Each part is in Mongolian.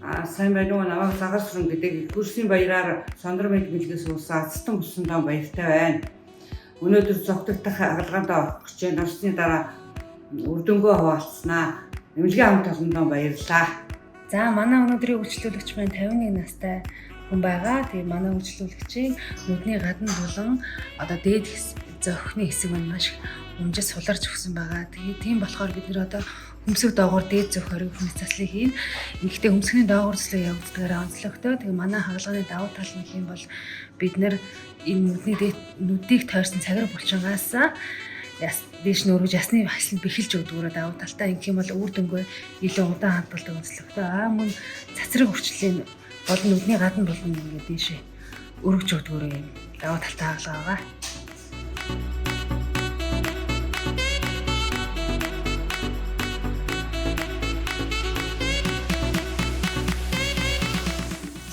Сайн байна уу? Намайг Цагар Сүрэн гэдэг. Хөрсийн баяраар Сондөр мэд мэлгээс уусан азтан бусандаа баяртай байна. Өнөөдөр зогтдох хагалгаанд орох гэж байна. Орсны дараа үр дүнгөө хуваалцсанаа. Эмнэлгийн хамт олондоо баярлалаа. За, манай өнөөдрийн үйлчлүүлэгч маань 51 настай хүн байгаа. Тэгээ манай үйлчлүүлэгчийн нүдний гадна болон одоо дээд зохины хэсэг маань маш их өмжиж суларч өгсөн байгаа. Тэгээ тийм болохоор бид нэр одоо хөмсөг доогуур дээд зөх хориг хүмс заслыг хийн. Ингэхдээ хөмсгний доогуур заслыг явагддгаар онцлогтой. Тэгээ манай хагалгааны давуу тал нь юм бол бид нэр энэ нүдний дээд нүдийг тойрсон цагир булчингаас яс дээш нь өргөж ясны хаслыг бэхэлж өгдөгөрөө давуу талтай. Ингэх юм бол үр дүнгээ илүү удаан хадгалдаг онцлогтой. Аа, мөн цацраг үрчлэлийн болон нүдний гадна болон ингээд дээшээ өргөж өгдөгөрөө юм давуу талтай хагалгаа байгаа.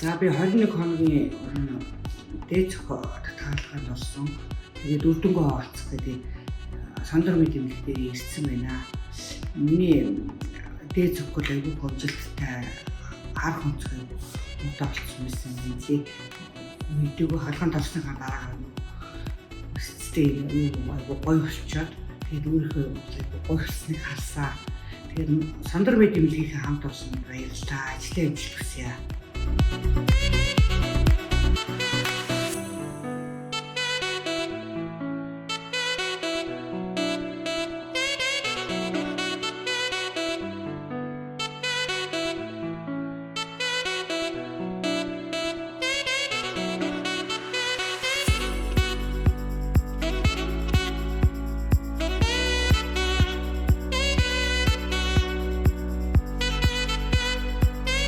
За, би 21 хоногийн өмнө дээд зөх татгаалгаанд орсон. Тэгээд үр дүнгөө хуваалцах гэдэг Сондөр мэд эмнэлэг дээр ирсэн байна. Миний дээд зөх бол айгүй хөвжилттэй, хар хүнцэг айгүй муутай болцсон байсан юм лээ. Мэдээгүй хаалгаанд орсныхаа дараа өсөлттэй юм айгүй гоё болчоод, тэгээд өөрийнхөө айгүй гоё болсныг харсаа. Тэгээд Сондөр мэд эмнэлгийнхээ хамт олсонд баярлалаа. Ажлын амжилт хүсье.